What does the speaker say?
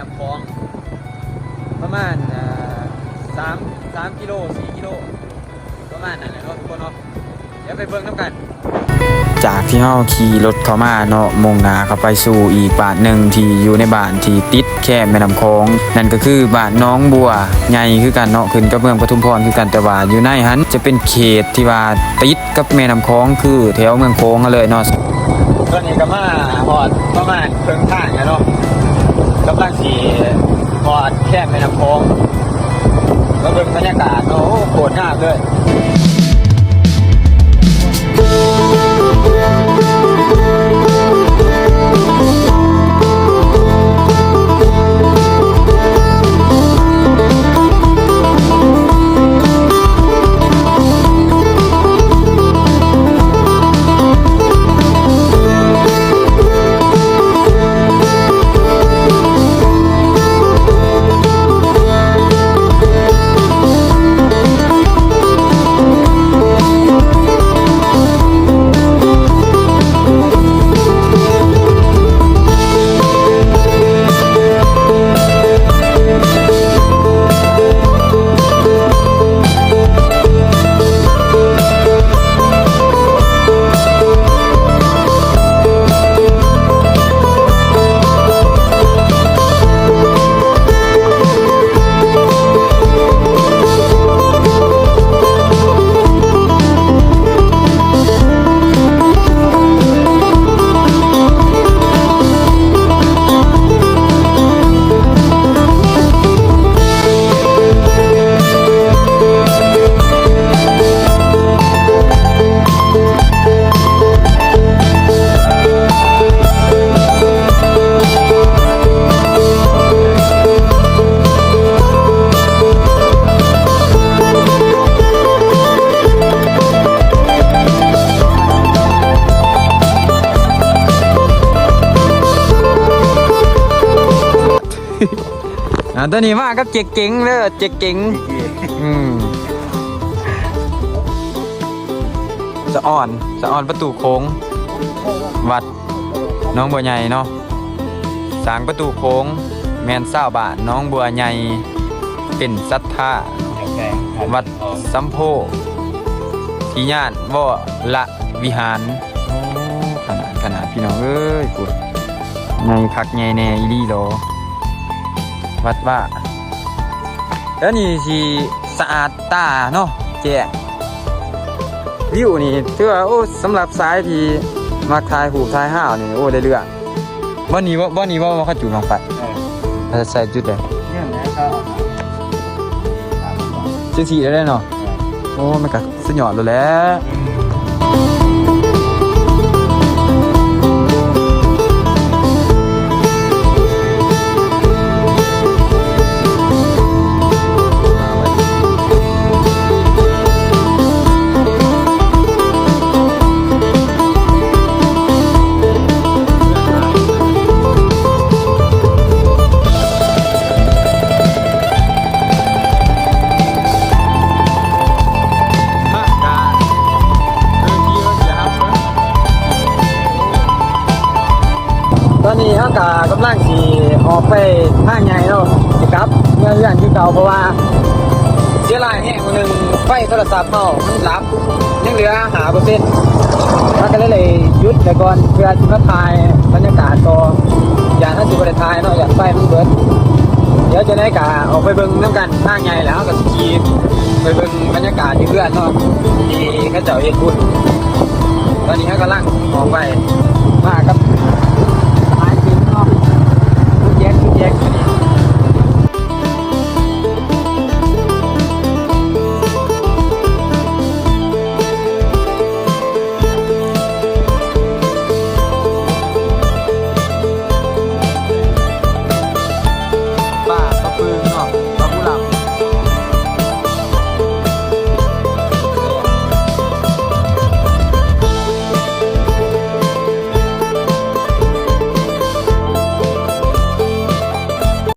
ນ້ຳຂອງ ປະມານ ເອີ່ ສາມ ສາມກິໂລ ສີ່ກິໂລ ປະມານນັ້ນແຫຼະເນາະທຸກຄົນເນາະ. ດຽວໄປເບິ່ງນຳກັນ. ຈາກທີ່ເຮົາຂີ່ລົດເຂົ້າມາເນາະ ມຸ່ງໜ້າເຂົ້າໄປສູ່ອີກບ້ານໜຶ່ງທີ່ຢູ່ໃນບ້ານທີ່ຕິດແຄມແມ່ນ້ຳຂອງ ນັ້ນກໍຄືບ້ານໜອງບົວໃຫຍ່ຄືກັນເນາະ ຂຶ້ນກັບເມືອງປະທຸມພອນຄືກັນ ແຕ່ວ່າຢູ່ໃນຫັ້ນຈະເປັນເຂດທີ່ວ່າຕິດກັບແມ່ນ້ຳຂອງ ຄືແຖວເມືອງໂຂງເຮົາເລີຍເນາະ. ຕອນນີ້ກໍມາຮອດປະມານເຄິ່ງທາງແລ້ວເນາະ ກຳລັງຊິຮອດແຄມແມ່ນ້ຳຂອງ ມາເບິ່ງບັນຍາກາດເນາະ. ໂອ້ ໂຄດງາມເລີຍ. ອ່າ ຕອນນີ້ມາກັບເຈັກເກັງເດີ ເຈັກເກັງ. ອືມ ສະອອນ ສະອອນປະຕູໂຂງ ວັດໜອງບົວໃຫຍ່ເນາະ. ສ້າງປະຕູໂຂງ ແມ່ນຊາວບ້ານໜອງບົວໃຫຍ່ ເປັນສັດທາ ວັດສຳໂພທິຍານວໍລະວິຫານ. ໂອ້ ຂະໜາດ ຂະໜາດ ພີ່ນ້ອງເອີຍ ພຸ້ນ ໃຫຍ່ຄັກໃຫຍ່ແນ່ອີ່ຫຼີຫຼໍ ວັດວ່າ ແຖວນີ້ຊິສະອາດຕາເນາະ ແຈ້ງ ວິວນີ້ຖືວ່າ ໂອ້ ສຳລັບສາຍທີ່ມັກຖ່າຍຮູບຖ່າຍຮາວນີ້ ໂອ້ ໄດ້ເລື່ອງ. ບ່ອນນີ້ບໍ່ ບ່ອນນີ້ບໍ່ ບ່ອນເຂົາຈູດບັ້ງໄຟ? ເອີ ໃສ່ຈຸດໃດ? ຈັ່ງຊີ້ແລ້ວເນາະ. ເອີ ໂອ້ ມັນກະສຸດຍອດໂລດແຫຼະ. ຕອນນີ້ເຮົາກະກຳລັງຊິອອກໄປທາງໃຫຍ່ເນາະ ຊິກັບເມືອເຮືອນຄືເກົ່າ ເພາະວ່າເສຍຫຼາຍແຮງ ມື້ໜຶ່ງໄຟໂທລະສັບເຮົາມັນດັບ ຍັງເຫຼືອຫ້າເປີເຊັນ ເຮົາກະເລີຍໄດ້ຢຸດໄວ້ກ່ອນ ເພື່ອຊິມາຖ່າຍບັນຍາກາດຕໍ່ ຢ້ານເຮົາຊິບໍ່ໄດ້ຖ່າຍເນາະ ຢ້ານໄຟມັນເບິດ. ດຽວຈັ່ງໃດກະອອກໄປເບິ່ງນຳກັນທາງໃຫຍ່ ແລ້ວເຮົາກະຊິຂີ່ໄປເບິ່ງບັນຍາກາດຢູ່ເຮືອນເນາະ ທີ່ເຂົາເຈົ້າເຮັດບຸນ. ຕອນນີ້ເຮົາກຳລັງ